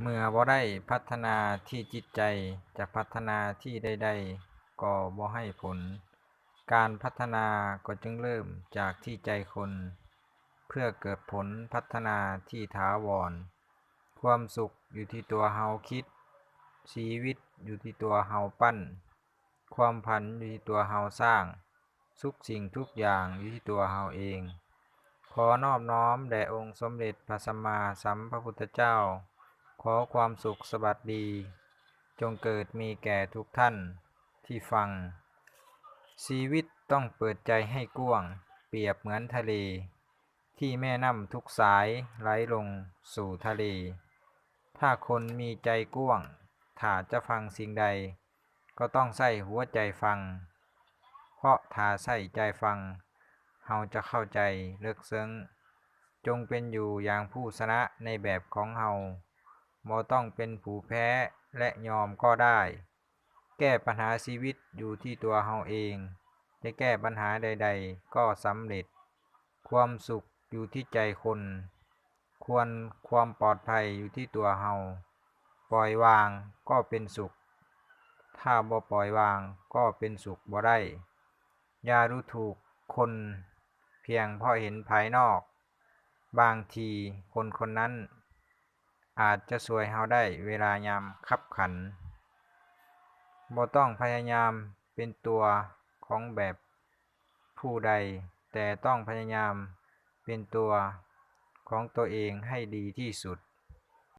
ເມື່ອບໍ່ໄດ້ພັດທະນາທີ່ຈິດໃຈ, ຈະພັດທະນາທີ່ໃດໆກໍບໍ່ໃຫ້ຜົນ. ການພັດທະນາກໍຈຶ່ງເລີ່ມຈາກທີ່ໃຈຄົນ, ເພື່ອເກີດຜົນພັດທະນາທີ່ຖາວອນ. ຄວາມສຸກຢູ່ທີ່ຕົວເຮົາຄິດ, ຊີວິດຢູ່ທີ່ຕົວເຮົາປັ້ນ, ຄວາມຝັນຢູ່ທີ່ຕົວເຮົາສ້າງ, ທຸກສິ່ງທຸກຢ່າງຢູ່ທີ່ຕົວເຮົາເອງ. ຂໍນອບນ້ອມແດ່ອົງສົມເດັດພະສຳມາສຳພະພຸດທະເຈົ້າ. ຂໍຄວາມສຸກສະຫວັດດີຈົ່ງເກີດມີແກ່ທຸກທ່ານທີ່ຟັງ. ຊີວິດຕ້ອງເປີດໃຈໃຫ້ກວ້າງ, ປຽບເໝືອນທະເລ ທີ່ແມ່ນ້ຳທຸກສາຍໄຫຼລົງສູ່ທະເລ. ຖ້າຄົນມີໃຈກວ້າງ, ຖ້າຈະຟັງສິ່ງໃດ, ກໍຕ້ອງໃຊ້ຫົວໃຈຟັງ, ເພາະຖ້າໃຊ້ໃຈຟັງ, ເຮົາຈະເຂົ້າໃຈເລິກເຊິ່ງ. ຈົ່ງເປັນຢູ່ຢ່າງຜູ້ຊະນະໃນແບບຂອງເຮົາ, ບໍ່ຕ້ອງເປັນຜູ້ແພ້ ແລະ ຍອມກໍໄດ້. ແກ້ບັນຫາຊີວິດຢູ່ທີ່ຕົວເຮົາເອງ, ຈະແກ້ບັນຫາໃດໆກໍສຳເລັດ. ຄວາມສຸກຢູ່ທີ່ໃຈຄົນ, ຄວນ ຄວາມປອດໄພຢູ່ທີ່ຕົວເຮົາ. ປ່ອຍວາງກໍເປັນສຸກ, ຖ້າບໍ່ປ່ອຍວາງກໍເປັນສຸກບໍ່ໄດ້. ຢ່າດູຖູກຄົນພຽງເພາະເຫັນພາຍນອກ, ບາງທີຄົນຄົນນັ້ນອາດຈະຊ່ວຍເຮົາໄດ້ເວລາຍາມຄັບຂັນ. ບໍ່ຕ້ອງພະຍາຍາມເປັນຕົວຂອງແບບຜູ້ໃດ, ແຕ່ຕ້ອງພະຍາຍາມເປັນຕົວຂອງຕົວເອງໃຫ້ດີທີ່ສຸດ.